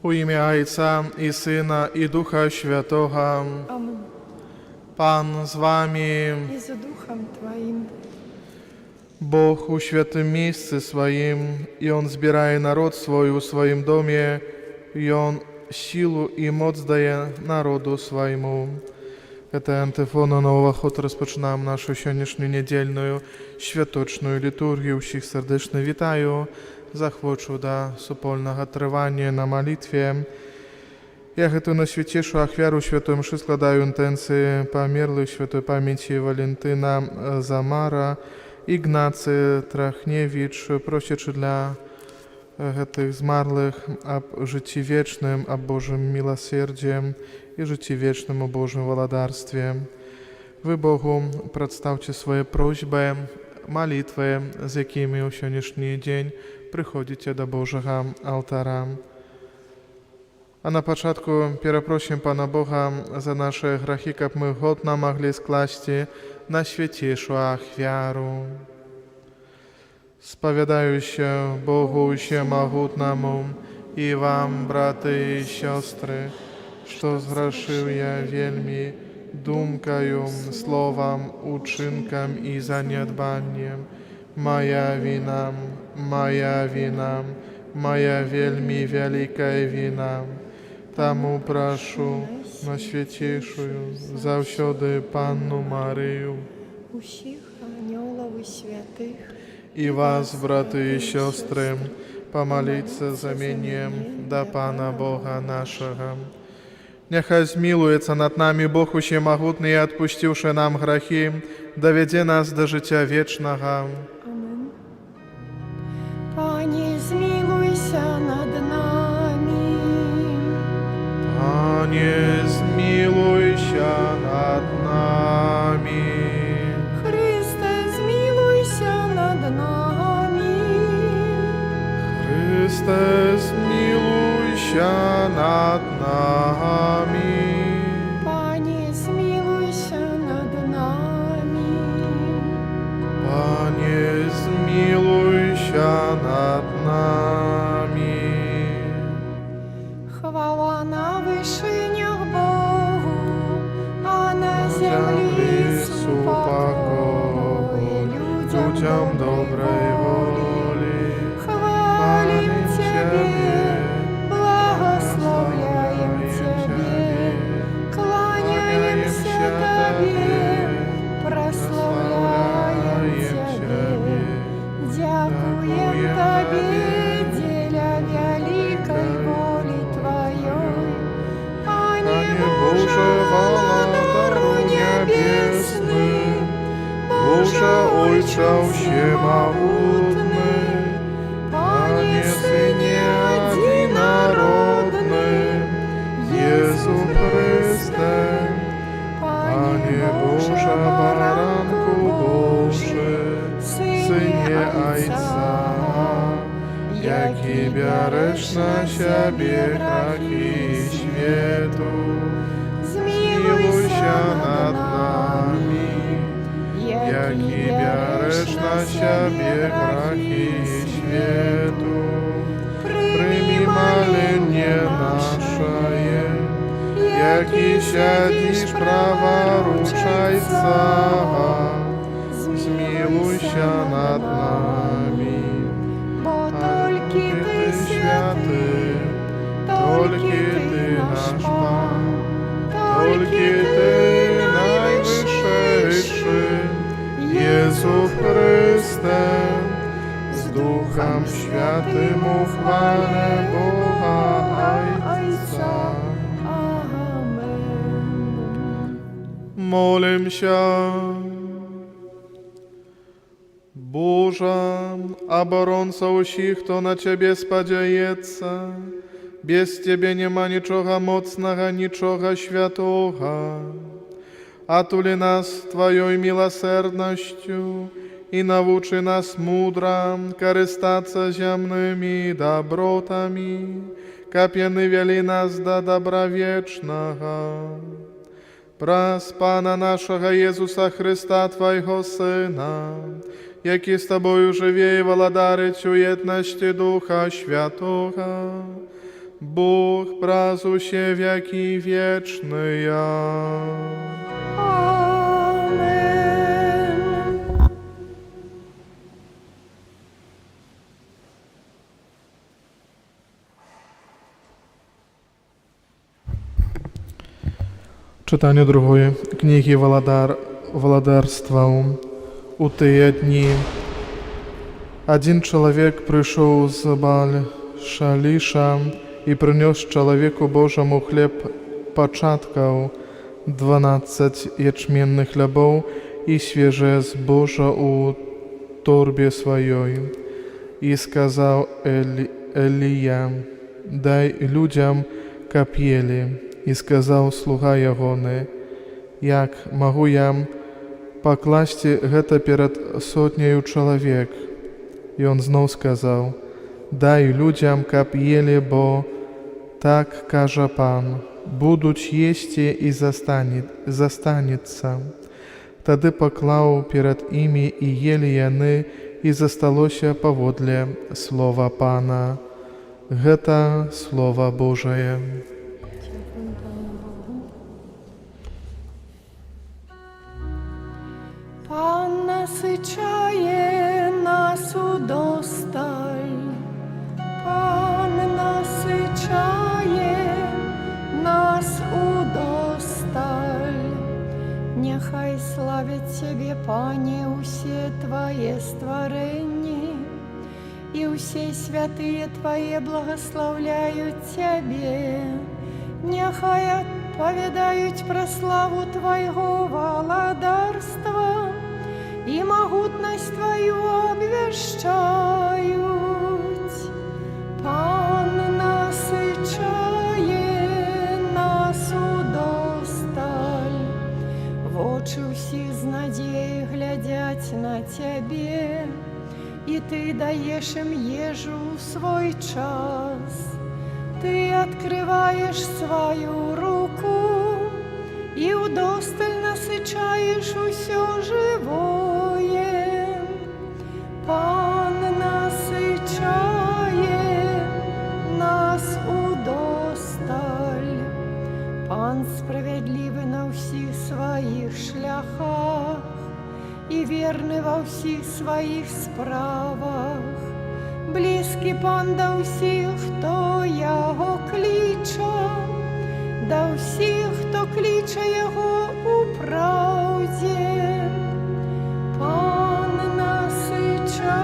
У імя Айца і Сына, і Духа Святога. Amen. Пан з вамі. І з духам Тваім. Бог у святым месцы сваім, і Ён збірае народ свой у сваім доме, і Ён сілу і моц дае народу свайму. Гэта антыфона на ўваход распачынаем нашу сённяшнюю нядзельную святочную літургію. Усіх сардэчна вітаю, заахвочу да супольнага трывання на малітве. Я гэтую найсвяцейшую ахвяру святой мшы складаю інтэнцыі памерлых святой памяці Валентына Замара, Ігнацы Трахневіч, просячы для гэтых змарлых аб жыцці вечным, аб Божым міласердзі і жыцці вечным у Божым валадарстве. Вы Богу прадстаўце свае просьбы, малітвы, з якімі ў сённяшні дзень прыходзіце да Божага алтара. А на пачатку перапросім Пана Бога за нашы грахі, каб мы годна маглі скласці найсвяцейшую ахвяру. Спавядаюся Богу Усемагутнаму і вам, браты і сёстры, што зграшыў я вельмі думкаю, словам, учынкам і занядбаннем. Мая віна, мая віна, мая вельмі вялікая віна. Таму прашу Найсвяцейшую заўсёды Панну Марыю Усіх анёлаў і святых, і вас, браты і сёстры, памаліцца за мяне да Пана Бога нашага. Няхай змілуецца над намі Бог Усемагутны і, адпусціўшы нам грахі, давядзе нас да жыцця вечнага. Amen. Пане, змілуйся над намі. Пане, змілуйся над намі. Хрысце, змілуйся над намі. Хрысце, змілуйся над намі. Пане, змілуйся над намі. Пане, змілуйся над намі. Хвала на вышынях Богу, а на зямлі супакой людзям добрай волі. Хвалім Цябе, благаслаўляем Цябе, кланяемся Табе, праслаўляем Цябе. Дзякуем Табе, дзеля вялікай волі Тваёй. Пане Божа, Валадару нябесны, Божа, Ойча ўсемагутны, Пане Сыне адзінародны, Езу Хрысце, Пане Божа, Баранку Божы, Сыне Айца, які бярэш на сябе грахі свету, змілуйся над намі, які бярэш на сябе грахі свету, прымі маленне нашае, які сядзіш праваруч Айца, змілуйся над намі. Бо толькі Ты святы, толькі Ты наш Пан, толькі Ты найвышэйшы, Езу Хрысце, з Духам Святым у хвале Бога Айца. Amen. Молімся. Божа, абаронца ўсіх, хто на Цябе спадзяецца, без Цябе няма нічога моцнага, нічога святога. Атулі нас Тваёй міласэрнасцю і навучы нас мудра карыстацца зямнымі дабротамі, каб яны вялі нас да дабра вечнага. Праз Пана нашага Езуса Хрыста, Твайго Сына, які з Табою жыве і валадарыць у еднасці Духа Святога, Бог праз усе вякі вечныя. Амен. Чытанне другой кнігі Валадарстваў. У тыя дні адзін чалавек прыйшоў з Баал-Шаліша і прынёс чалавеку Божаму хлеб пачаткаў, 12 ячменных хлябоў і свежае збожжа ў торбе сваёй. І сказаў Элія: «Дай людзям, каб елі». І сказаў слуга ягоны: «Як магу я пакласці гэта перад сотняю чалавек?» І ён зноў сказаў: «Дай людзям, каб елі, бо так кажа Пан: будуць есці, і застанецца». Тады паклаў перад імі, і елі яны, і засталося паводле слова Пана. Гэта Слова Божае. Дзякуем Пану Богу. Пан насычае нас удосталь, Пан насычае нас удосталь. Няхай славяць Цябе, Пане, усе Твае стварэнні, і ўсе святыя Твае благаслаўляюць Цябе. Няхай апавядаюць пра славу Твайго валадарства і магутнасць Тваю абвяшчаюць. Пан насычае нас удосталь. Вочы ўсіх з надзеяй глядзяць на Цябе, і Ты даеш ім ежу ў свой час. Ты адкрываеш сваю руку і ўдосталь насычаеш усё жывое. Пан насычае нас удосталь. Пан справядлівы на ўсіх сваіх шляхах і верны ва ўсіх сваіх справах. Блізкі Пан да ўсіх, хто Яго кліча, да ўсіх, хто кліча Яго ў праўдзе. Пан насычае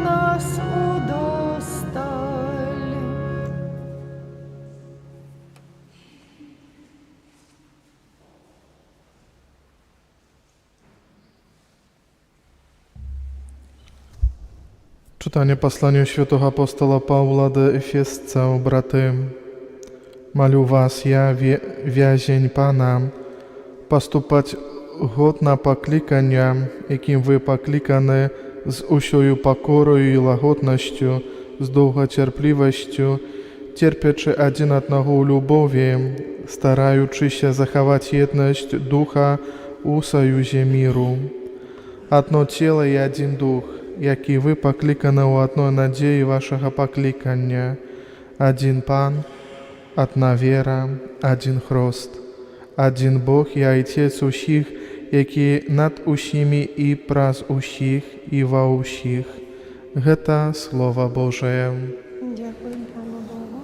нас удосталь. Чытанне паслання святога апостала Паўла да Эфесцаў. Браты, малю вас, я, вязень Пана, паступаць годна паклікання, якім вы пакліканы, з усёю пакораю і лагоднасцю, з доўгацярплівасцю, церпячы адзін аднаго ў любові, стараючыся захаваць еднасць духа ў саюзе міру. Адно цела і адзін дух, як і вы пакліканы ў адной надзеі вашага паклікання: адзін Пан, адна вера, адзін хрост, адзін Бог і Айцец усіх, які над усімі і праз усіх і ва ўсіх. Гэта Слова Божае. Дзякуем Пану Богу.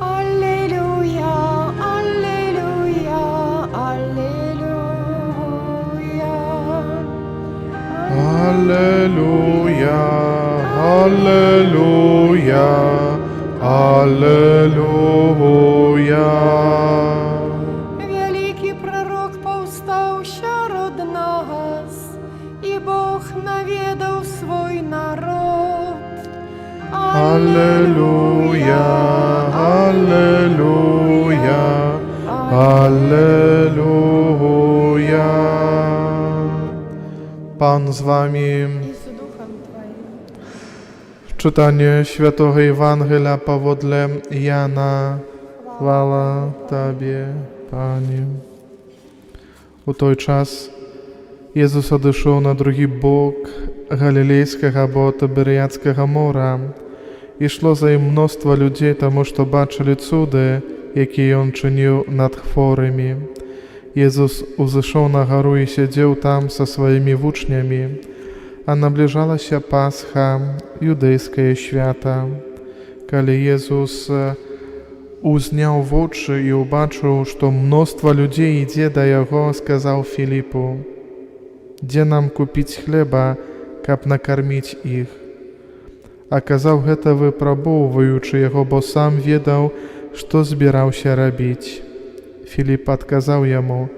Алілуя, алілуя, алілуя. Алілуя, алілуя, алілуя. Вялікі прарок паўстаў сярод нас, і Бог наведаў свой народ. Алілуя, алілуя, алілуя. Пан з вамі. І з духам Тваім. Чытанне Святога Евангелля паводле Яна. Хвала Табе, Пане. У той час Езус адышоў на другі бок Галілейскага або Тыберыядскага мора, Ішло за ім мноства людзей, таму што бачылі цуды, якія ён чыніў над хворымі. Езус узышоў на гару і сядзеў там са сваімі вучнямі. А набліжалася Пасха, юдэйскае свята. Калі Езус узняў вочы і ўбачыў, што мноства людзей ідзе да яго, сказаў Філіпу: «Дзе нам купіць хлеба, каб накарміць іх?» А казаў гэта, выпрабоўваючы яго, бо сам ведаў, што збіраўся рабіць. Філіп адказаў яму: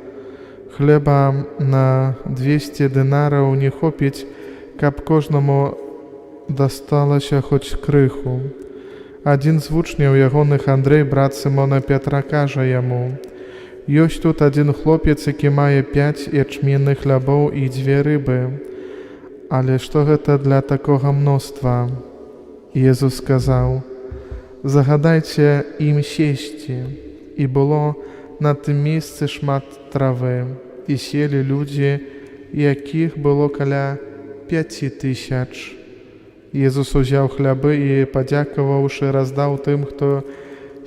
«Хлеба на 200 дынараў не хопіць, каб кожнаму дасталася хоць крыху». Адзін з вучняў ягоных, Андрэй, брат Сымона Пятра, кажа яму: «Ёсць тут адзін хлопец, які мае пяць ячменных хлябоў і дзве рыбы. Але што гэта для такога мноства?» Езус сказаў: «Загадайце ім сесці». І было на тым месцы шмат травы, і селі людзі, якіх было каля 5000. Езус узяў хлябы і, падзякаваўшы, раздаў тым, хто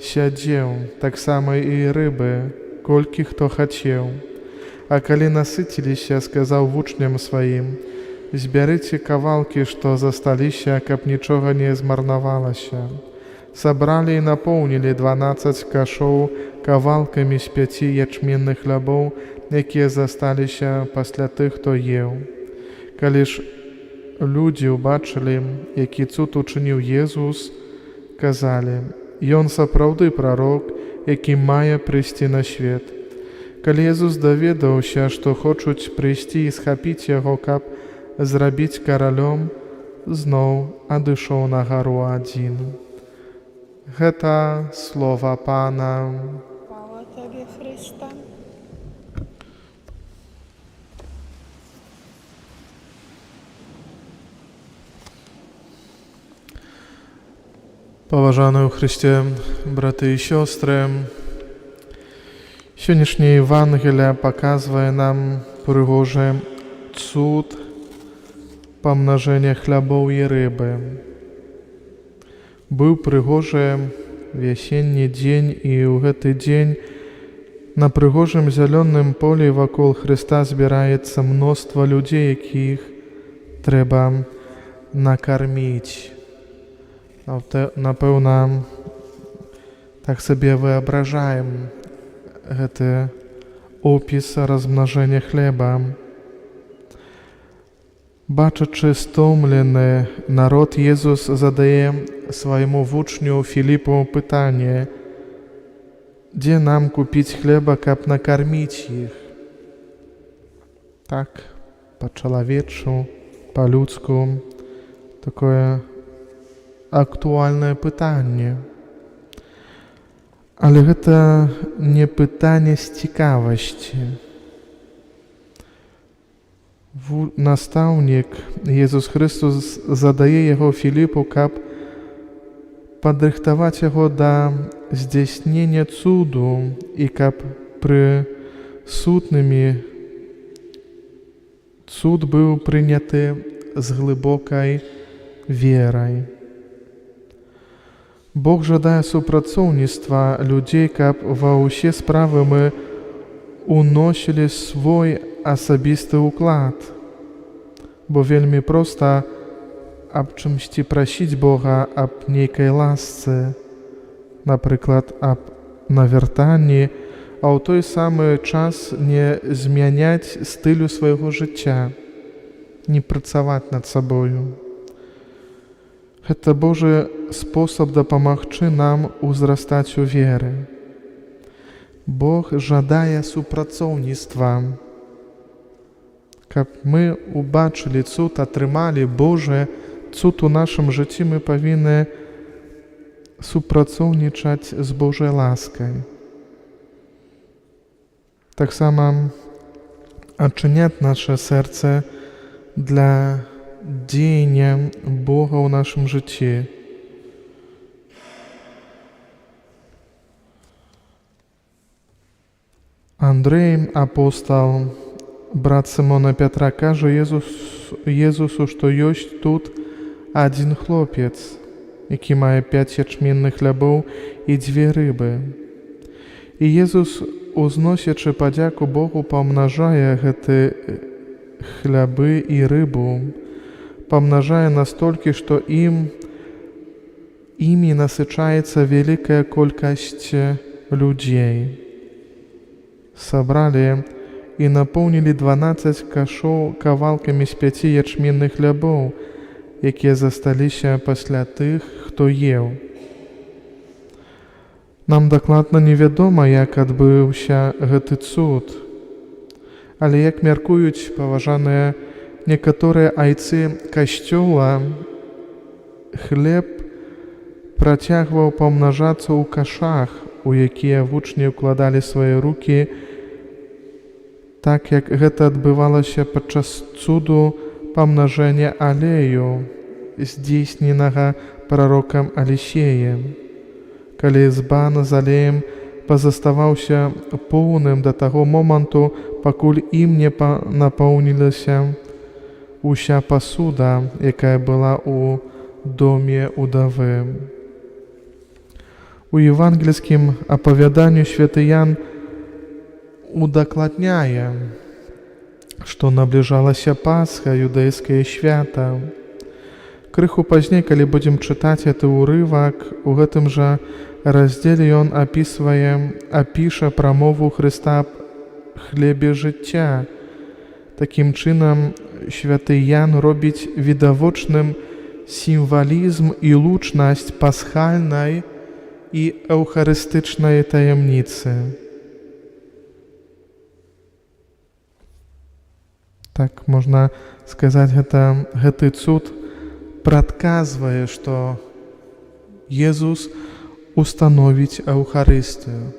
сядзеў, таксама і рыбы, колькі хто хацеў. А калі насыціліся, сказаў вучням сваім: «Збярыце кавалкі, што засталіся, каб нічога не змарнавалася». Сабралі і напоўнілі 12 кашоў кавалкамі з пяці ячменных хлябоў, якія засталіся пасля тых, хто еў. Калі ж людзі ўбачылі, які цуд учыніў Езус, казалі: «Ён сапраўды прарок, які мае прыйсці на свет». Калі Езус даведаўся, што хочуць прыйсці і схапіць яго, каб зрабіць каралём, зноў адышоў на гару адзін. Гэта слова Пана. Хвала Табе, Хрысце. Паважаныя ў Хрысце браты і сёстры, сённяшняе Евангелле паказвае нам прыгожы цуд памнажэння хлябоў і рыбы. Быў прыгожы вясенні дзень, і ў гэты дзень на прыгожым зялёным полі вакол Хрыста збіраецца мноства людзей, якіх трэба накарміць. Напэўна, так сабе выабражаем гэты опіс размнажэння хлеба. Бачачы стомлены народ, Езус задае свайму вучню Філіпу пытанне: «Дзе нам купіць хлеба, каб накарміць іх?» Так, па-чалавечу, па-людску, такое актуальнае пытанне. Але гэта не пытанне з цікавасці. Настаўнік Езус Хрыстус задае яго Філіпу, каб падрыхтаваць яго да здзяйснення цуду і каб прысутнымі цуд быў прыняты з глыбокай верай. Бог жадае супрацоўніцтва людзей, каб ва ўсе справы мы уносілі свой асабісты ўклад. Бо вельмі проста аб чымсьці прасіць Бога, аб нейкай ласцы, напрыклад, аб навяртанні, а ў той самы час не змяняць стылю свайго жыцця, не працаваць над сабою. Гэта Божы спосаб дапамагчы нам узрастаць у веры. Бог жадае супрацоўніцтва, каб мы убачылі цуд, атрымалі Божы цуд у нашым жыцці, мы павінны супрацоўнічаць з Божай ласкай. Таксама адчыняць наша сэрца для дзеяння Бога ў нашым жыцці. Андрэй, апостал, брат Сымона Пятра, кажа Езусу, што ёсць тут адзін хлопец. які мае пяць ячменных хлябоў і дзве рыбы. І Езус, узносячы падзяку Богу, памнажае гэты хлябы і рыбу, памнажае настолькі, што імі насычаецца вялікая колькасць людзей. Сабралі і напоўнілі 12 кашоў кавалкамі з пяці ячменных хлябоў, якія засталіся пасля тых, хто еў. Нам дакладна невядома, як адбыўся гэты цуд. Але, як мяркуюць паважаныя некаторыя айцы касцёла, хлеб працягваў памнажацца ў кашах, у якія вучні ўкладалі свае рукі, так як гэта адбывалася падчас цуду памнажэння алею, здзейсненага прарокам Алісеем, калі збан з алеем пазаставаўся поўным да таго моманту, пакуль ім не напоўнілася уся пасуда, якая была ў доме удавы. У евангельскім апавяданню святы Ян удакладняе, што набліжалася Пасха, юдэйскае свята. Крыху пазней, калі будзем чытаць гэты ўрывак, у гэтым жа раздзеле ён апіша прамову Хрыста аб хлебе жыцця. Такім чынам, святы Ян робіць відавочным сімвалізм і лучнасць пасхальнай і эўхарыстычнай таямніцы. Так можна сказаць, гэты цуд прадказвае, што Езус установіць Эўхарыстыю,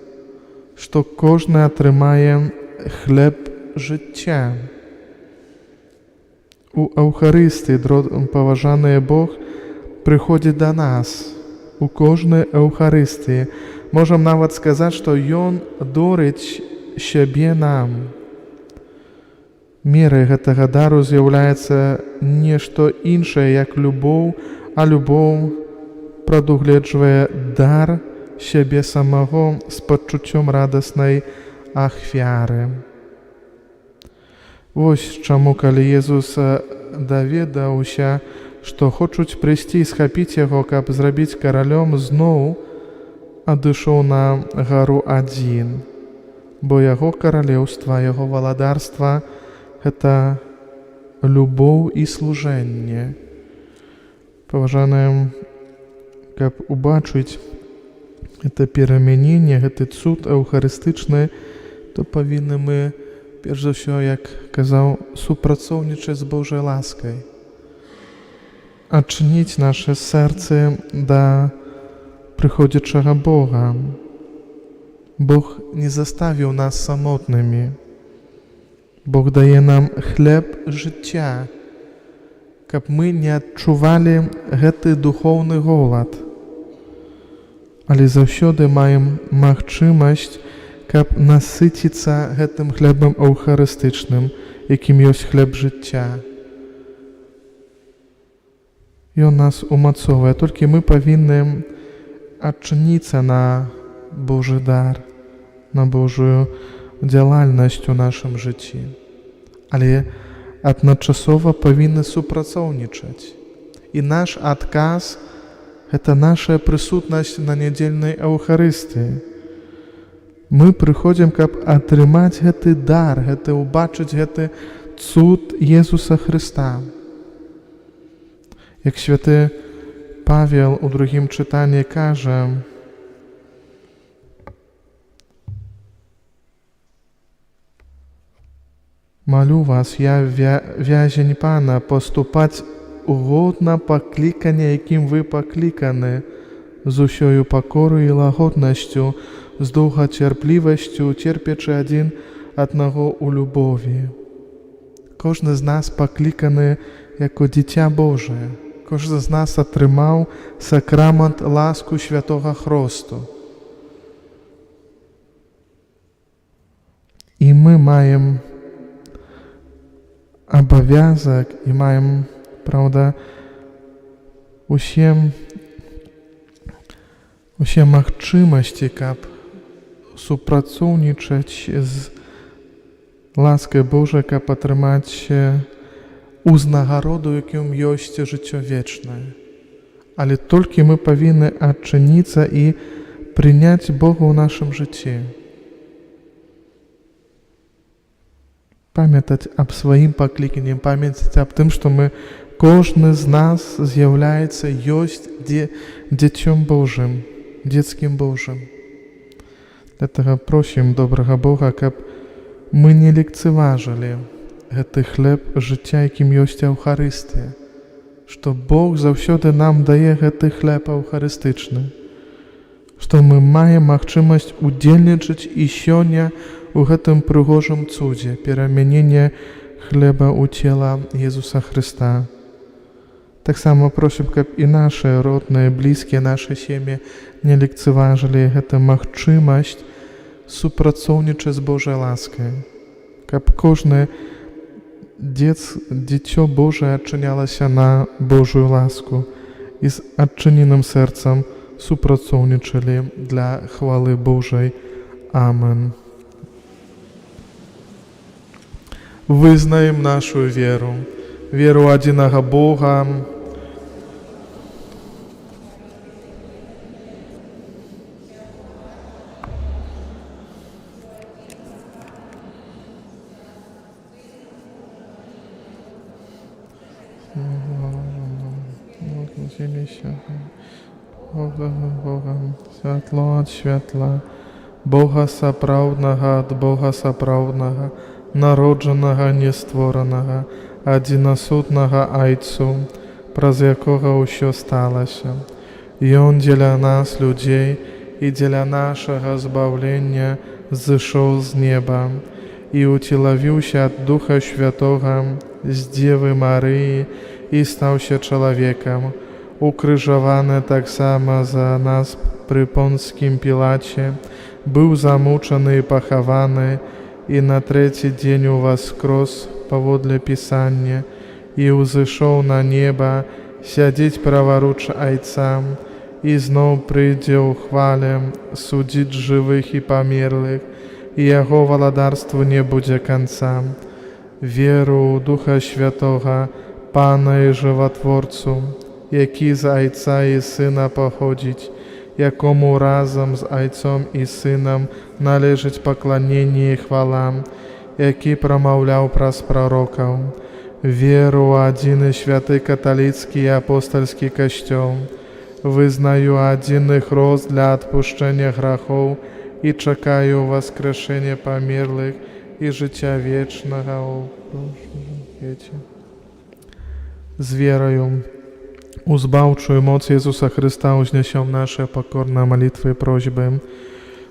што кожны атрымае хлеб жыцця. У Эўхарыстыі, паважаны, Бог прыходзіць да нас у кожнай Эўхарыстыі. Можам нават сказаць, што Ён дорыць сябе нам. Мерай гэтага дару з'яўляецца нешто іншае, як любоў, а любоў прадугледжвае дар сябе самого з пачуццём радаснай ахвяры. Вось чаму, калі Езус даведаўся, што хочуць прыйсці і схапіць яго, каб зрабіць каралём, зноў адышоў на гару адзін, бо яго каралеўства, яго валадарства — гэта любоў і служэнне. Паважаным, каб убачыць это перамяненне, гэты цуд эўхарыстычны, то павінны мы, перш за ўсё, як казаў, супрацоўнічаць з Божай ласкай, адчыніць наше сэрцы да прыходзячага Бога. Бог не заставіў нас самотнымі. Бог дае нам хлеб жыцця, каб мы не адчувалі гэты духоўны голад. Але заўсёды маем магчымасць, каб насыціцца гэтым хлебам эўхарыстычным, якім ёсць хлеб жыцця. Ён нас умацоўвае, толькі мы павінны адчыніцца на Божы дар, на Божую дзялальнасць у нашым жыцці. Але адначасова павінны супрацоўнічаць. І наш адказ — гэта наша прысутнасць на нядзельнай Эўхарыстыі. Мы прыходзім, каб атрымаць гэты дар, убачыць гэты цуд Езуса Хрыста. Як святы Павел у другім чытанні кажа: «Малю вас, я, вязень Пана, паступаць годна паклікання, якім вы пакліканы, з усёю пакораю і лагоднасцю, з доўгацярплівасцю, церпячы адзін аднаго ў любові». Кожны з нас пакліканы як дзіця Божае. Кожны з нас атрымаў сакрамент, ласку святога хросту. І мы маем абавязак і маем, праўда, усе Усе магчымасці, каб супрацоўнічаць з ласкай Божай, каб атрымаць узнагароду, якім ёсць жыццё вечнае. Але толькі мы павінны адчыніцца і прыняць Бога ў нашым жыцці. Памятаць аб сваім пакліканні, памятаць аб тым, што мы, кожны з нас з'яўляецца, ёсць дзіцём Божым, дзецкім Божым. Dlatego prosім добрага Бога, каб мы не lekceważyli гэты хлеб жыцця, якім ёсць Еўхарыстыя, што Бог заўсёды нам дае гэты хлеб эўхарыстычны, што мы маем магчымасць удзельнічаць і сёння ў гэтым прыгожым цудзе перамянення хлеба ў цела Езуса Хрыста. Таксама просім, каб і нашыя родныя, блізкія, нашы сем'і не lekceważyli гэту магчымасць супрацоўнічаць з Божай ласкай, каб кожнае дзіцё Божае адчынялася на Божую ласку і з адчыненым сэрцам супрацоўнічалі для хвалы Божай. Амен. Вызнаем нашу веру, веру адзінага Бога, Бога, святло ад святла, Бога сапраўднага ад Бога сапраўднага, народжанага, нестворанага, адзінасутнага Айцу, праз якога ўсё сталася. Ён дзеля нас, людзей, і дзеля нашага збаўлення зышоў з неба і уцелавіўся ад Духа Святога з Дзевы Марыі і стаўся чалавекам, укрыжаваны таксама за нас пры Понцкім Пілаце, быў замучаны і пахаваны, і на трэці дзень уваскрос паводле Пісання, і ўзышоў на неба, сядзіць праваруч Айца, і зноў прыйдзе ў хвале судзіць жывых і памерлых, і яго валадарству не будзе канца. Веру ў Духа Святога, Пана і Жыватворцу, які з Айца і Сына паходзіць, якому разам з Айцом і Сынам належыць пакланенне і хвала, які прамаўляў праз прарокаў. Веру ў адзін і святы каталіцкі і апостальскі Касцёл. Вызнаю адзін хрост для адпушчэння грахоў і чакаю ўваскрашэння памерлых і жыцця вечнага ў свеце. З вераю у збаўчую моц Езуса Хрыста ўзнясём нашы пакорныя малітвы і просьбы.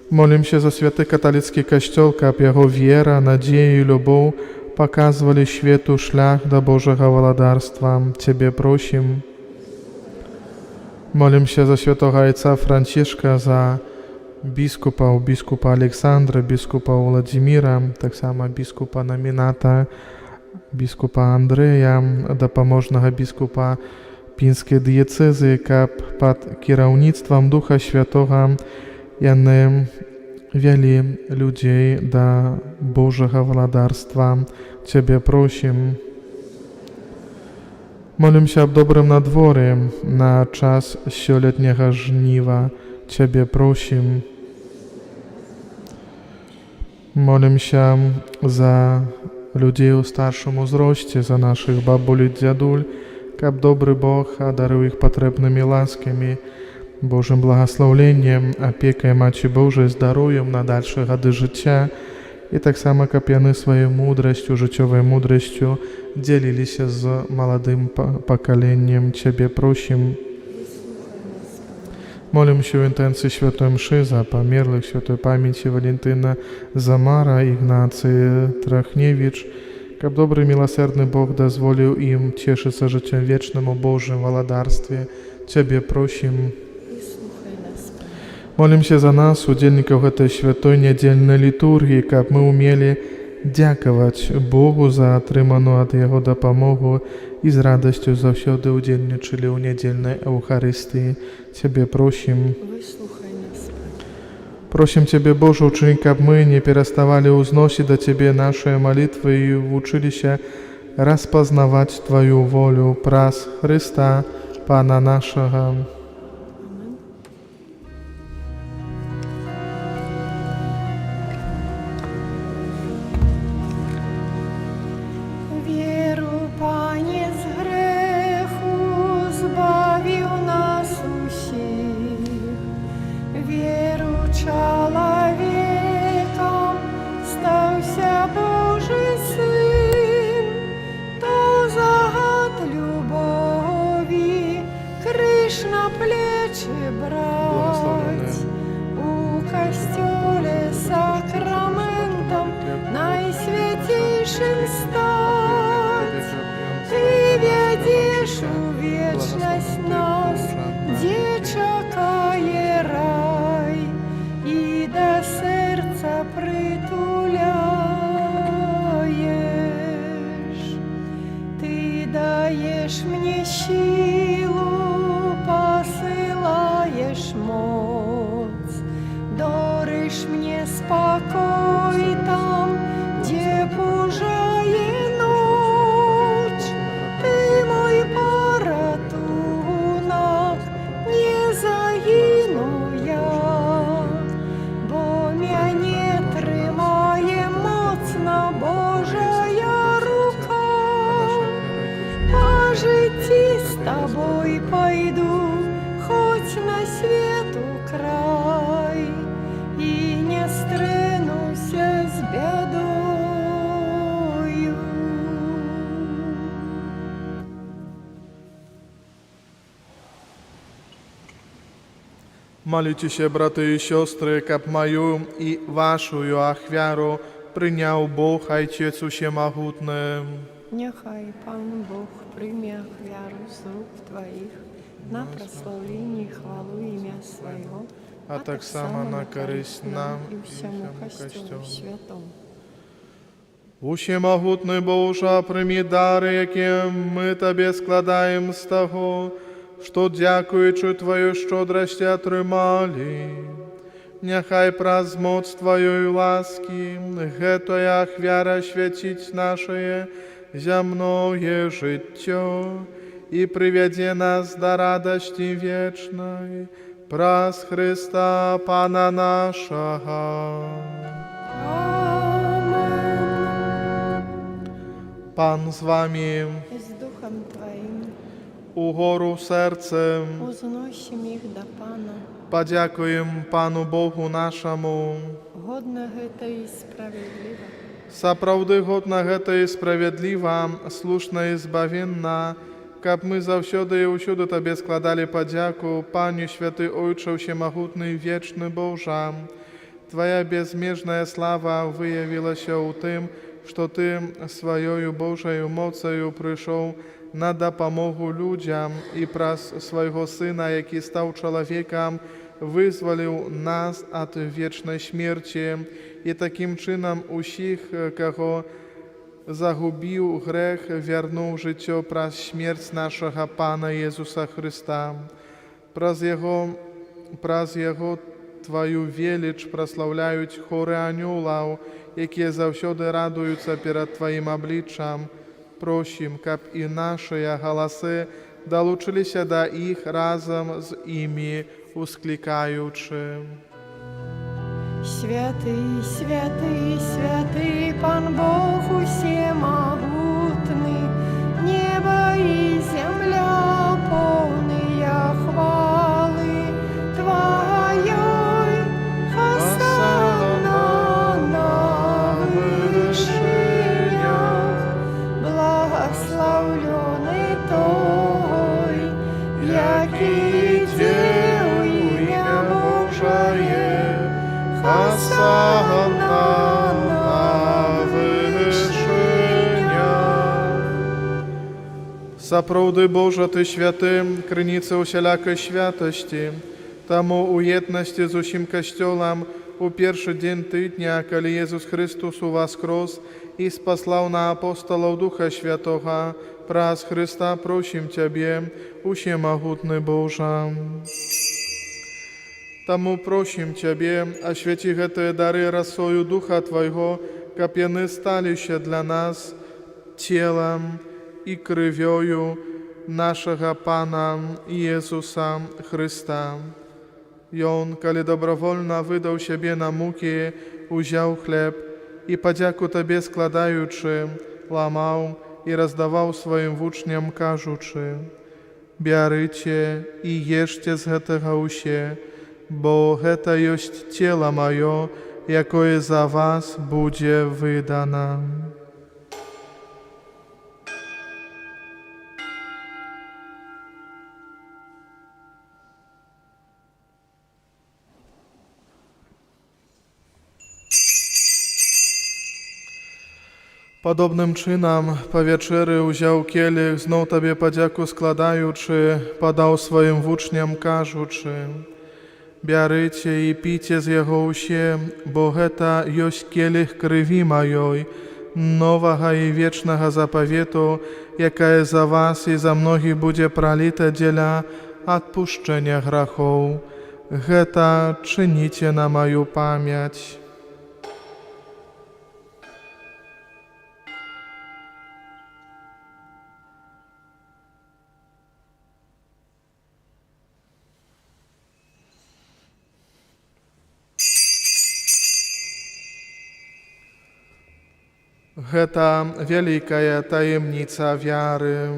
Молімся за святы каталіцкі Касцёл, каб яго вера, надзея і любоў паказвалі свету шлях да Божага валадарства. Цябе просім. Молімся за святога Айца Францішка, за біскупаў, біскупа Аляксандра, біскупа Уладзіміра, таксама біскупа наміната, біскупа Андрэя, дапаможнага біскупа Пінскай дыяцэзіі, каб пад кіраўніцтвам Духа Святога яны вялі людзей да Божага валадарства. Цябе просім. Молімся аб добрым надвор'і на час сёлетняга жніва. Цябе просім. Молімся за людзей у старшым узросце, за нашых бабуль і дзядуль, каб добры Бог адарыў іх патрэбнымі ласкамі, Божым благаслаўленнем, апекай Маці Божай, здароўем на дальшыя гады жыцця, і таксама, каб яны сваёй мудрасцю, жыццёвай мудрасцю дзяліліся з маладым пакаленнем. Цябе просім. Молімся ў інтэнцыі святой Імшы за памерлых святой памяці Валентына Замара, Ігнацыі Трахневіч, каб добры міласэрны Бог дазволіў ім цешыцца жыццём вечным у Божым валадарстве. Цябе просім. Выслухай нас, Пане. Молімся за нас, удзельнікаў гэтай святой нядзельнай літургіі, каб мы ўмелі дзякаваць Богу за атрыманую ад Яго дапамогу і з радасцю заўсёды ўдзельнічалі ў нядзельнай Эўхарыстыі. Цябе просім. Выслухай. Просім Цябе, Божа, учыні, каб мы не пераставалі ўзносіць да Цябе нашыя малітвы і вучыліся распазнаваць Тваю волю праз Хрыста, Пана нашага. Amen. Веру, Пане, з грэху збавіў нас усіх. Веру, чалавекам стаўся Божы Сын, то загад любові крыж на плечы браць. У касцёле сакрамэнтам найсвяцейшым стаць. Ты вядзеш у вечнасць нас, дзе чакае рай, і да сэрца прытуляеш. Ты даеш мне сілу, пасылаеш моц, дорыш мне спакой там, дзе пужае ноч. Ты мой паратунак, не загіну я, бо мяне трымае моцна Божая рука. Па жыцці з табой пайду, хоць на свету край, і не стрэнуся з бядою. Маліцеся, браты і сёстры, каб маю і вашу ахвяру прыняў Бог, Айцец усемагутны. Няхай Пан Бог прыме ахвяру з рук Тваіх на праслаўленне і хвалу імя Свайго, а таксама на карысць нам і ўсяму Касцёлу Касцёлу. святому. Усемагутны Божа, прымі дары, якія мы Табе складаем з таго, што, дзякуючы Тваёй шчодрасці, атрымалі. Няхай праз моц Тваёй ласкі гэтая ахвяра асвяціць нашае зямное жыццё і прывядзе нас да радасці вечнай, праз Хрыста Пана нашага. Амен. Пан з вамі. І з духам Тваім. Угору сэрцам. Узносім іх да Пана. Падзякуем Пану Богу нашаму. Годна гэта і справядліва. Сапраўды годна гэта і справядліва, слушна і збавенна, каб мы заўсёды і ўсюды Табе складалі падзяку, Пане святы Ойча ўсемагутны, вечны Божа. Твая безмежная слава выявілася ў тым, што Ты сваёю Божаю моцаю прыйшоў на дапамогу людзям і праз свайго Сына, які стаў чалавекам, вызваліў нас ад вечнай смерці і такім чынам усіх, каго загубіў грэх, вярнуў жыццё праз смерць нашага Пана Езуса Хрыста. Праз Яго Тваю веліч праслаўляюць хоры анёлаў, якія заўсёды радуюцца перад Тваім абліччам. Просім, каб і нашыя галасы далучыліся да іх, разам з імі усклікаючы. Святы, святы, святы Пан Бог усемагутны, неба і зямля поўныя хвалы Тваёй, Хасанна на вышынях, благаслаўлёны той, які ідзе ў імя Божае, Хасанна на вышынях. Сапраўды, Божа, Ты святы, крыніца ўсялякай святасці. Таму ў еднасці з усім Касцёлам у першы дзень тыдня, калі Езус Хрыстус уваскрос і спаслаў на апосталаў Духа Святога, праз Хрыста просім Цябе, усемагутны Божа. Таму просім Цябе, асвяці гэтыя дары расою Духа Твайго, каб яны сталіся для нас целам і крывёю нашага Пана Езуса Хрыста. Ён, калі добравольна выдаў сябе на мукі, узяў хлеб і, падзяку Табе складаючы, ламаў і раздаваў сваім вучням, кажучы: «Бярыце і ешце з гэтага ўсе, бо гэта ёсць Цела Маё, якое за вас будзе выдана». Падобным чынам па вячэры ўзяў келіх, зноў Табе падзяку складаючы, падаў сваім вучням, кажучы: «Бярыце і піце з яго ўсе, бо гэта ёсць келіх Крыві Маёй, новага і вечнага запавету, якая за вас і за многіх будзе праліта дзеля адпушчэння грахоў. Гэта чыніце на маю памяць». Гэта вялікая таямніца wiary.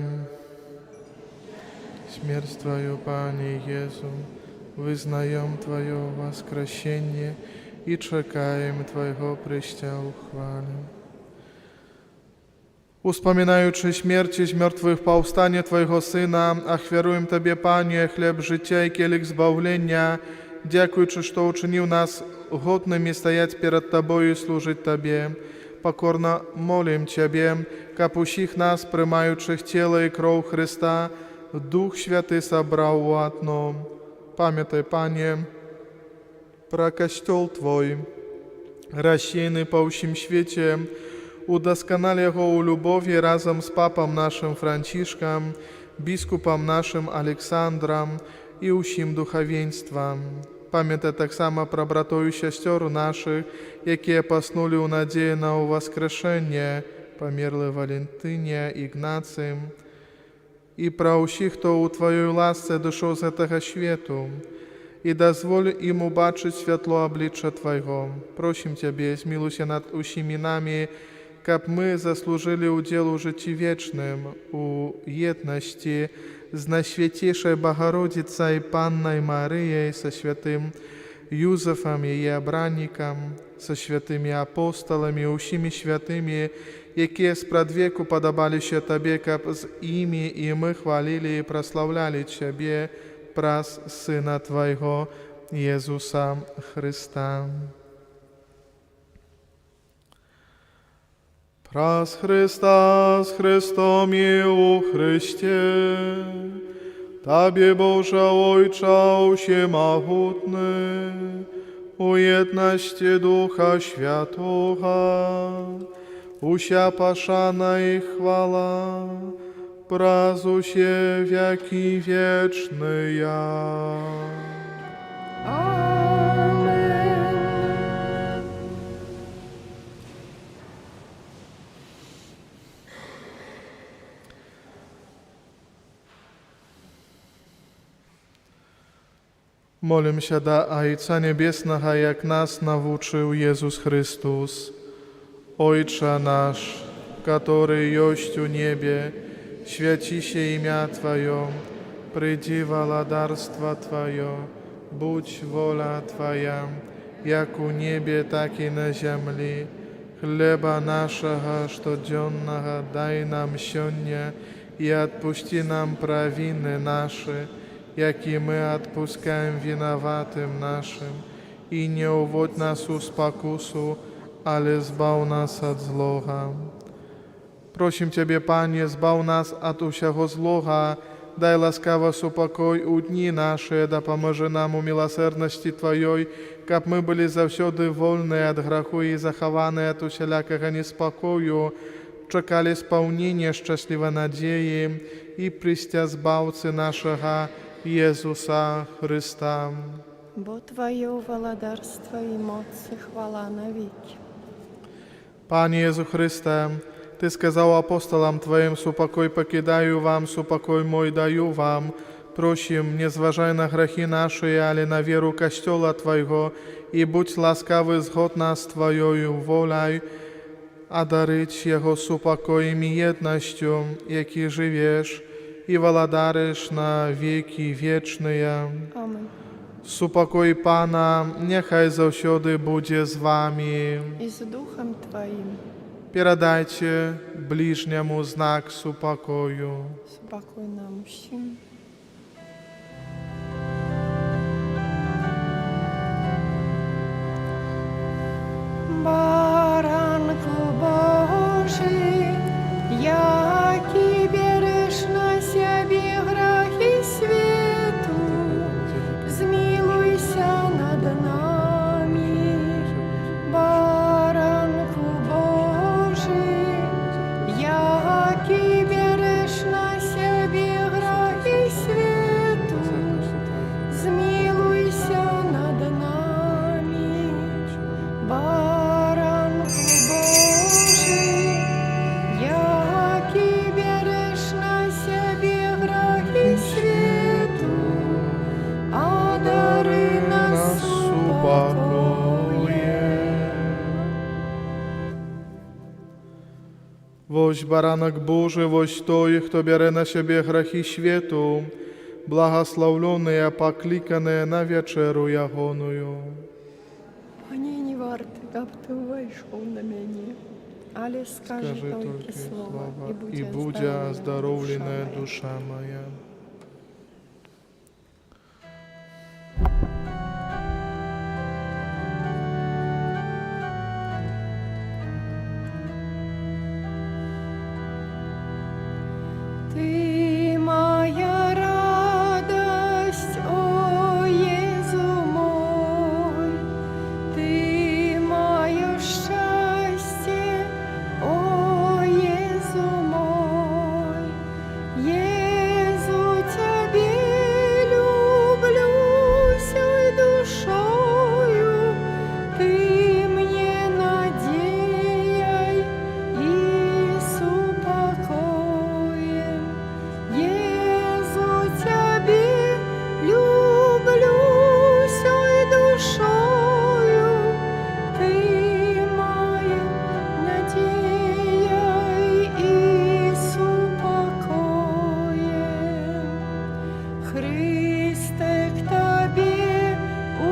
Смерць Тваю, Пане Езу, вызнаём Тваё ўваскрасенне і чакаем Твайго прыйсця ў хвале. Успамінаючы смерць і змёртвыхпаўстанне Твайго Сына, ахвяруем Табе, Пане, хлеб жыцця і келіх збаўлення, дзякуючы, што ўчыніў нас годнымі стаяць перад Табою і служыць Табе. Пакорна молім Цябе, каб усіх нас, прымаючых Цела і Кроў Хрыста, Дух Святы сабраў у адно. Памятай, Пане, пра Касцёл Твой, рассеяны па ўсім свеце, удасканаль яго ў любові разам з папам нашым Францішкам, біскупам нашым Александрам і ўсім духавенствам. Памятай таксама пра братоў і сясцёр нашых, якія паснулі ў надзеі на ўваскрашэнне, памерлых Валентыне, Ігнацым, і пра ўсіх, хто ў Тваёй ласцы адышоў з гэтага свету, і дазволь ім убачыць святло аблічча Твайго. Просім Цябе, змілуйся над усімі намі, каб мы заслужылі ўдзел у жыцці вечным, у еднасці з Найсвяцейшай Багародзіцай Паннай Марыяй, са святым Юзафам, яе абраннікам, са святымі апосталамі, усімі святымі, якія спрадвеку падабаліся Табе, каб з імі і мы хвалілі і праслаўлялі Цябе праз Сына Твайго, Езуса Хрыста. Праз Хрыста, з Хрыстом і ў Хрысце, Табе, Божа Ойча ўсемагутны, у еднасці Духа Святога, уся пашана і хвала, праз усе вякі вечныя. Амэн. Молімся да Айца Нябеснага, як нас навучыў Езус Хрыстус. Ойча наш, каторы ёсць у небе, свяціся імя Тваё, прыйдзі валадарства Тваё, будзь воля Твая, як у небе, так і на зямлі. Хлеба нашага штодзённага дай нам сёння і адпусці нам правіны нашы, як і мы адпускаем вінаватым нашым. І не ўводзь нас у спакусу, але збаў нас ад злога. Просім Цябе, Пане, збаў нас ад усяго злога, дай ласкава супакой у дні нашы, дапаможы нам у міласэрнасці Тваёй, каб мы былі заўсёды вольныя ад граху і захаваныя ад усялякага неспакою, чакалі спаўнення шчаслівай надзеі і прыйсця Збаўцы нашага Езуса Хрыста. Бо Тваё валадарства і моц і хвала навекі. Panie Jezu Chryste, Ty сказал апостолам Твоим: «Супокой покидаю вам, супокой мой даю вам». Просим, не зважай на грехи наши, але на веру Kościoła Twojego i будь ласкавы згодна с Твоею волей, одарить Его супокоем и едностью, яки живешь и владаришь на веки вечные. Amen. Супокой Pana, niechaj zawsiody będzie z wami. І з Духам Тваім. Передайте ближнему знак супокою. Супакой нам усім. Баранку Божы, які бярэш на сябе грахі свету, змілуйся над намі. Баранку Божы, які бярэш на сябе грахі свету, змілуйся над намі. Баранку Божы, які бярэш на сябе грахі свету, адары нас супакоем. Вось Баранак Божы, вось той, хто бярэ на сябе грахі свету, благаслаўлёныя, пакліканыя на вячэру Ягоную. Пане, не варты, каб ты ўвайшоў на мяне, але скажы Скажы толькі толькі слова, слова, і і будзе будзе аздароўленая аздароўленая душа душа моя. Моя. Ты мая радасць, о Езу мой, Ты маё шчасце, о Езу мой. Езу, Цябе люблю ўсёй душою, Ты мне надзеяй і супакоем. Езу, Цябе люблю ўсёй душою, Ты мая надзея і супакоем. Хрысце, к Табе у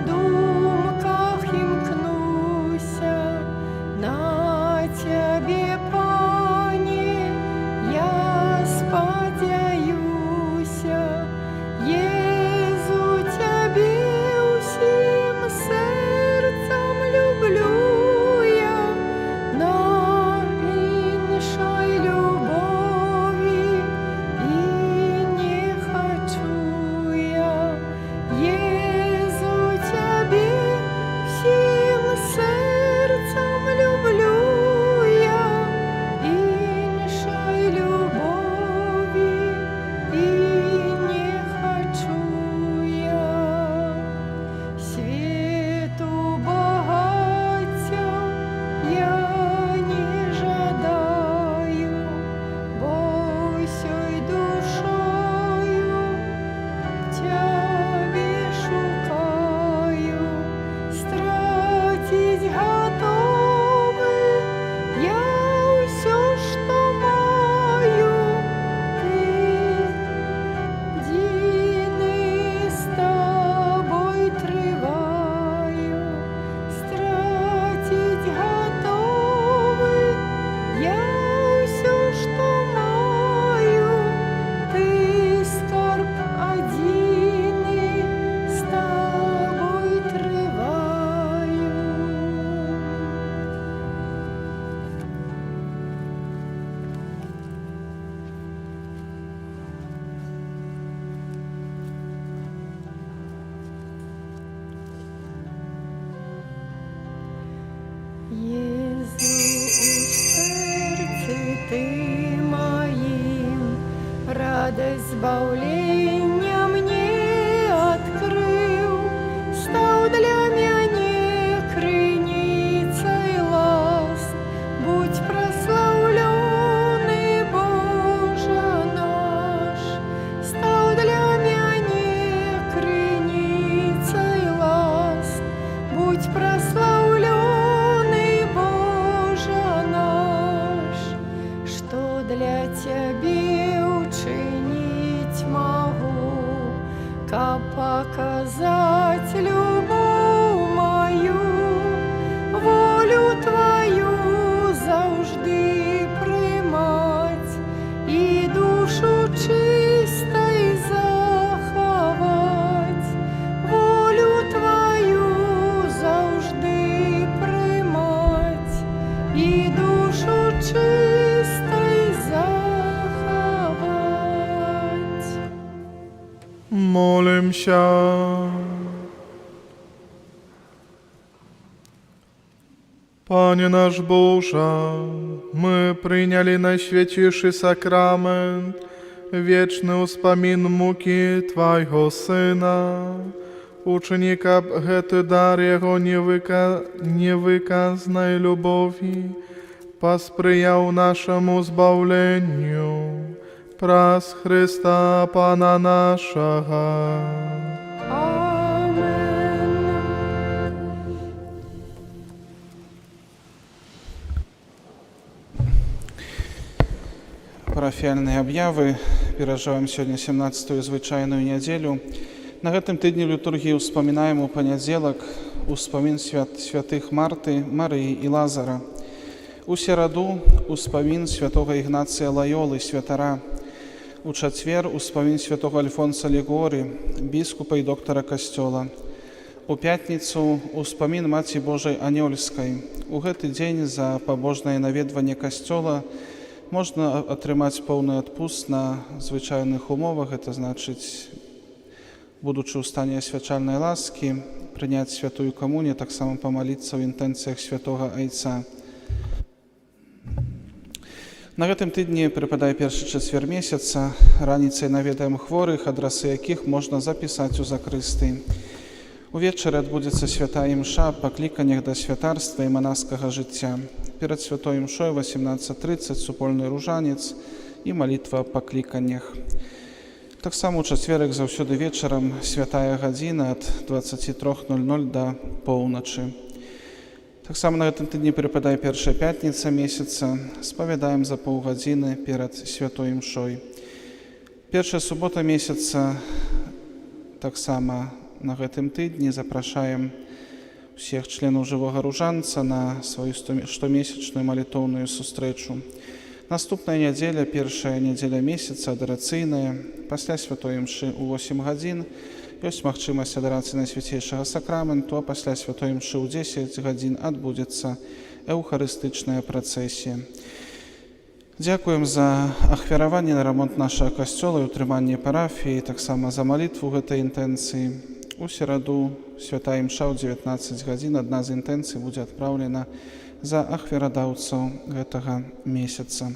думках імкнуся, на Цябе, Пане, я спадзяюся. Езу, Цябе ўсім сэрцам люблю я, на іншай любові і не хачу я. Езу, Цябе ўсім сэрцам люблю я, іншай любові і не хачу я. Свету багацця я не жадаю, бо ўсёй душою Цябе шукаю, страціць гатовы я ўсё, што маю, Ты адзіны з Табой трываю, страціць гатовы я ўсё, што маю, Ты скарб адзіны, з Табой трываю. Езу, у сэрцы Ты маім, радасць збаўлення мне адкрыў. каб паказаць любоў маю, волю Тваю заўжды прымаць і душу чыстай захаваць, волю Тваю заўжды прымаць і душу чыстай захаваць. Молимся. Пане наш Боже, мы приняли найсвятейший сакрамент, вечный успомин муки Твайго Сына. Учыні, каб гэты дар Яго невыказнай любові паспрыяў нашаму збаўленню. Праз Хрыста Пана нашага. Амен. Парафіяльныя аб'явы. Перажываем сёння 17-ю звычайную нядзелю. На гэтым тыдні літургіі ўспамінаем у панядзелак успамін святых Марты, Марыі і Лазара. У сераду успамін святога Ігнацыя Лаёлы, святара. У чацвер успамін святога Альфонса Лігуоры, біскупа і доктара касцёла. У пятніцу успамін Маці Божай Анёльскай. У гэты дзень за пабожнае наведванне касцёла можна атрымаць поўны адпуст на звычайных умовах, это значыць, будучы ў стане асвячальнай ласкі, прыняць святую камунію, таксама памаліцца ў інтэнцыях святога Айца. На гэтым тыдні прыпадае першы чацвер месяца. Раніцай наведаем хворых, адрасы якіх можна запісаць у закрысты. Увечары адбудзецца святая імша па пакліканнях да святарства і манаскага жыцця. Перад святой імшой 18:30 супольны ружанец і малітва па пакліканнях. Таксама ў чацвер, як заўсёды, вечарам святая гадзіна ад 23:00 да поўначы. Таксама на гэтым тыдні прыпадае першая пятніца месяца. Спавядаем за паўгадзіны перад святой імшой. Першая субота месяца таксама на гэтым тыдні. Запрашаем всех членаў жывога ружанца на сваю штомесячную малітоўную сустрэчу. Наступная нядзеля, першая нядзеля месяца, адарацыйная, пасля святой імшы ў 8 гадзін ёсць магчымасць адарацыі Найсвяцейшага Сакраменту, а пасля святой імшы ў 10 гадзін адбудзецца эўхарыстычная працэсія. Дзякуем за ахвяраванне на рамонт нашага касцёла і ўтрыманне парафіі, таксама за малітву гэтай інтэнцыі. У сераду святая імша ў 19 гадзін, адна з інтэнцый будзе адпраўлена за ахвярадаўцаў гэтага месяца.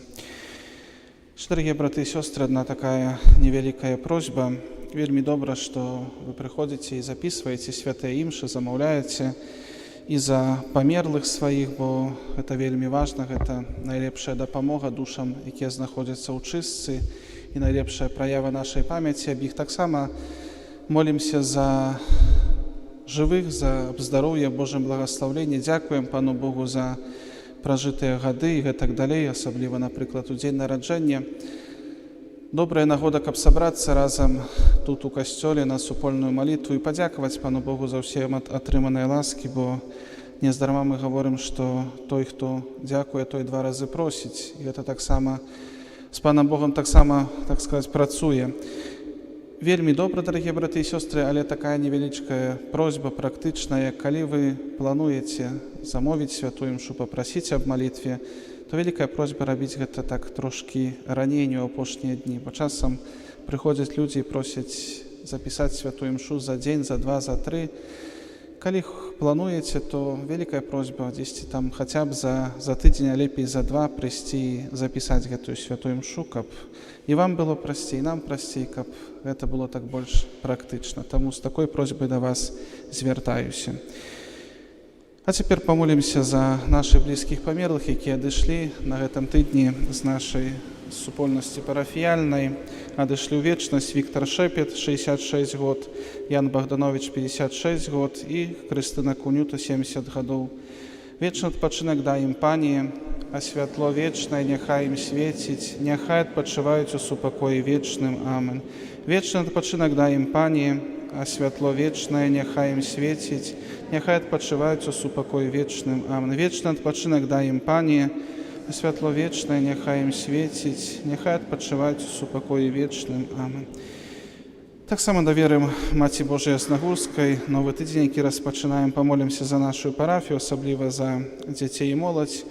Дарагія браты і сёстры, адна такая невялікая просьба. Вельмі добра, што вы прыходзіце і записываеце святыя імшы, замаўляеце і за памерлых сваіх, бо гэта вельмі важна, гэта найлепшая дапамога душам, якія знаходзяцца ў чыстцы, і найлепшая праява нашай памяці аб іх. Таксама молімся за жывых, за здароўе, Божым благаслаўленне, дзякуем Пану Богу за пражытыя гады і гэтак далей, асабліва, напрыклад, у дзень нараджэння. Добрая нагода, каб сабрацца разам тут у касцёле на супольную малітву і падзякаваць Пану Богу за ўсе атрыманыя ласкі, бо нездарма мы гаворым, што той, хто дзякуе, той два разы просіць. І гэта таксама з Панам Богам таксама, так сказаць, працуе. Вельмі добра, дарагія браты і сёстры, але такая невялічкая просьба практычная: калі вы плануеце замовіць святую імшу, папрасіць аб малітве, то вялікая просьба рабіць гэта так трошкі раней, не ў апошнія дні, бо часам прыходзяць людзі і просяць запісаць святую імшу за дзень, за два, за тры. Калі плануеце, то вялікая просьба дзесьці там хаця б за тыдзень, а лепей за два прыйсці і запісаць гэтую святую імшу, каб і вам было прасцей, і нам прасцей, каб гэта было так больш практычна. Таму з такой просьбай да вас звяртаюся. А цяпер памолімся за нашых блізкіх памерлых, якія адышлі на гэтым тыдні з нашай супольнасці парафіяльнай. Адышлі ў вечнасць Віктор Шэпет, 66 год, Ян Богданович, 56 год, і Крыстына Кунюта, 70 гадоў. Вечны адпачынак дай ім, Пане, а святло вечнае няхай ім свеціць, няхай адпачываюць у супакоі вечным. Амен. Вечны адпачынак дай ім, Пане, а святло вечнае няхай ім свеціць, няхай адпачываюць у супакоі вечным. Амен. Вечны адпачынак дай ім, Пане, а святло вечнае няхай ім свеціць, няхай адпачываюць у супакоі вечным. Амен. Таксама даверым Маці Божай Яснагурскай новы тыдзень, які распачынаем, памолімся за нашу парафію, асабліва за дзяцей і моладзь.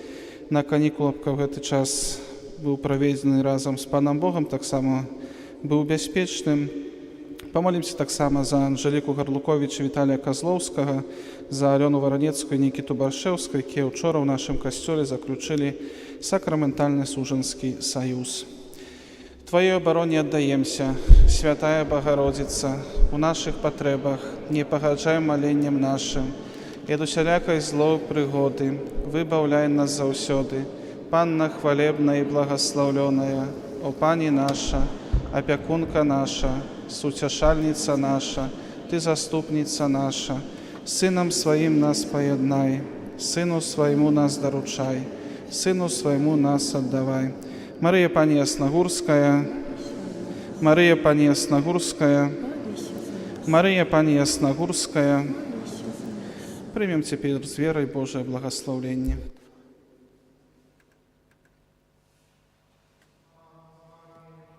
На канікулах, каб гэты час быў праведзены разам з Панам Богам, таксама быў бяспечным. Памолімся таксама за Анжеліку Гарлуковіч і Віталія Казлоўскага, за Алёну Варанецкую і Нікіту Баршэўскую, якія ўчора ў нашым касцёле заключылі сакраментальны сужанскі саюз. Тваёй абароне аддаемся, святая Багародзіца, у нашых патрэбах, не пагарджай маленнем нашым, і ад усялякай злой прыгоды выбаўляй нас заўсёды. Панна хвалебная і благаслаўлёная, о Пані наша, апякунка наша, суцяшальніца наша, Ты заступніца наша, з Сынам Сваім нас паяднай, Сыну Свайму нас даручай, Сыну Свайму нас аддавай. Марыя Пані Яснагурская, Марыя Пані Яснагурская, Молися за нас. Марыя Пані Яснагурская, Молися за нас. Прымем цяпер з верай Божае благаслаўленне.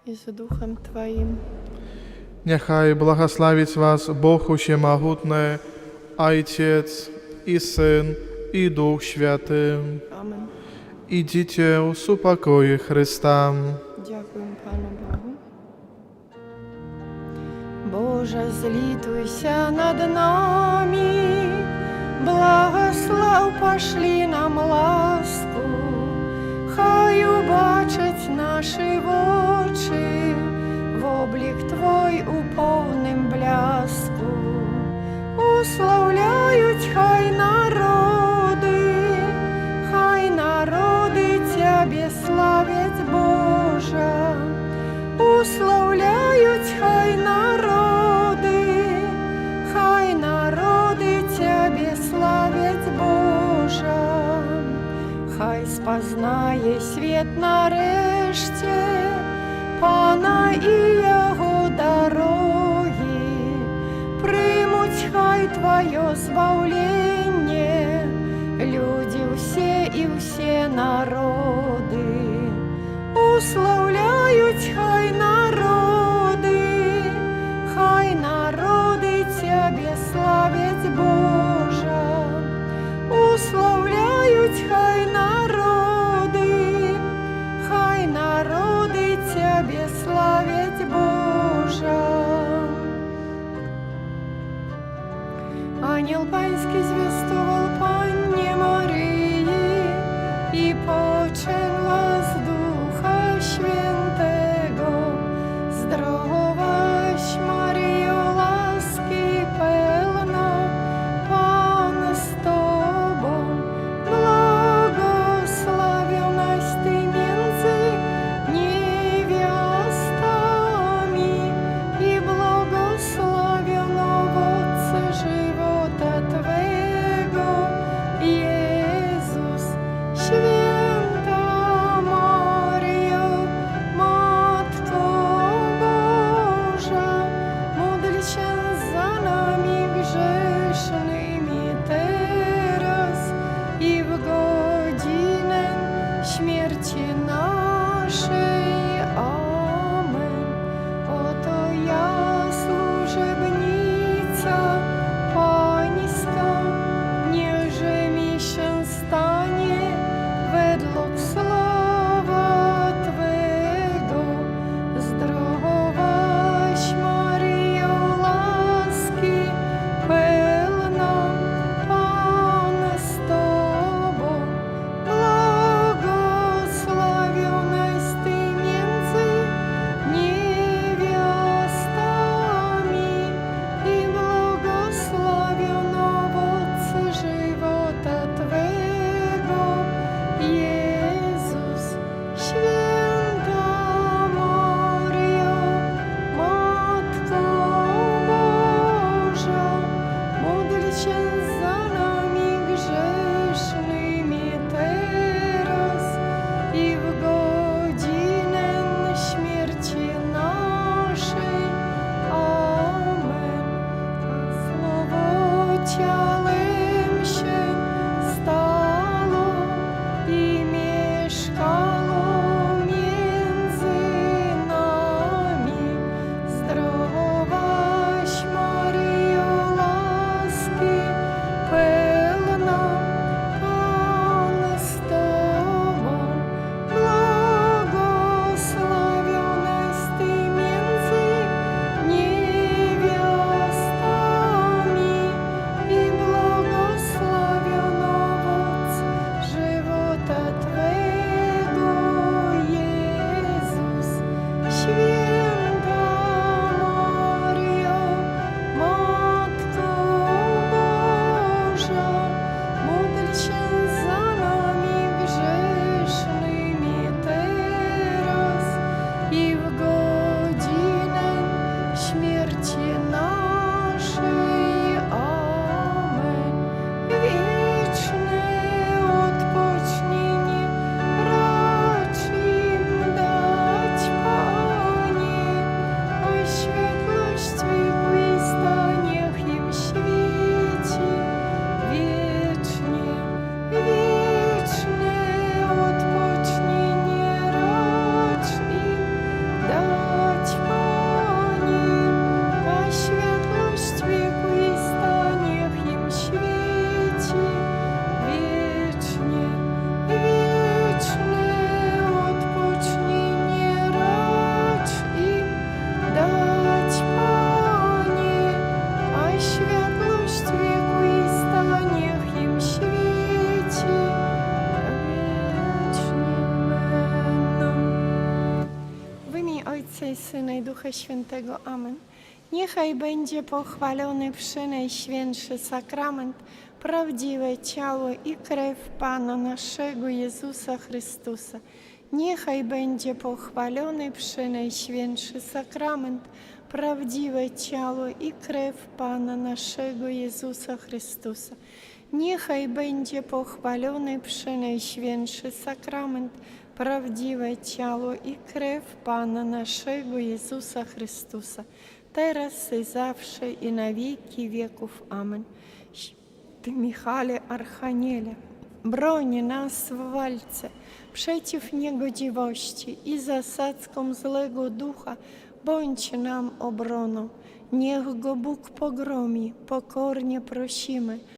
І з Духам Тваім. Няхай благаславіць вас Бог Усемагутны, Айцец і Сын, і Дух Святы. Амен. Ідзіце ў супакоі Хрыста. Дзякуем Пану Богу. Божа, злітуйся над намі, благаслаў пашлі нам ласку, хай убачаць нашы вочы, воблік Твой у поўным бляску. Услаўляюць хай народы Цябе славяць, Божа. Услаўляюць хай народы Цябе славяць, Божа. Хай спазнае свет нарэшце Пана і Яго дарогі, прымуць хай Тваё збаўленне людзі ўсе і ўсе народы. Услаўляюць хай народы Цябе славяць, Божа. Услаўляюць хай народы Цябе славяць, Божа. Анёл Паньскі звествовал Панне Марыі, і пачала з Духа Świętego. Zdrowaś Maryjo, łaski pełna, Pan z Tobą, błogosławionaś Ty między niewiastami i błogosławion owoc żywota Twego, Смерти нашей. Амен. Вечное отпочнение рачь им дать, Пане, а светлость веку иста нех им свети вечно, вечное отпочнение рачь им дать, Пане, а светлость веку иста нех им свети вечно, вечное отпочнение рачь им дать, Пане, а светлость веку иста нех им свети вечно. W imię Ojca i Syna, i Ducha Świętego. Amen. Niechaj będzie pochwalony Przenajświętszy Sakrament, prawdziwe ciało i krew Pana naszego Jezusa Chrystusa. Niechaj będzie pochwalony Przenajświętszy Sakrament, prawdziwe ciało i krew Pana naszego Jezusa Chrystusa. Niechaj będzie pochwalony Przenajświętszy Sakrament, prawdziwe ciało i krew Pana naszego Jezusa Chrystusa, teraz i zawsze, i na wieki wieków. Amen. Ty, Michale Archaniele, broń nas w walce przeciw niegodziwości i zasadzkom złego ducha, bądź nam obroną. Niech go Bóg pogromi, pokornie prosimy.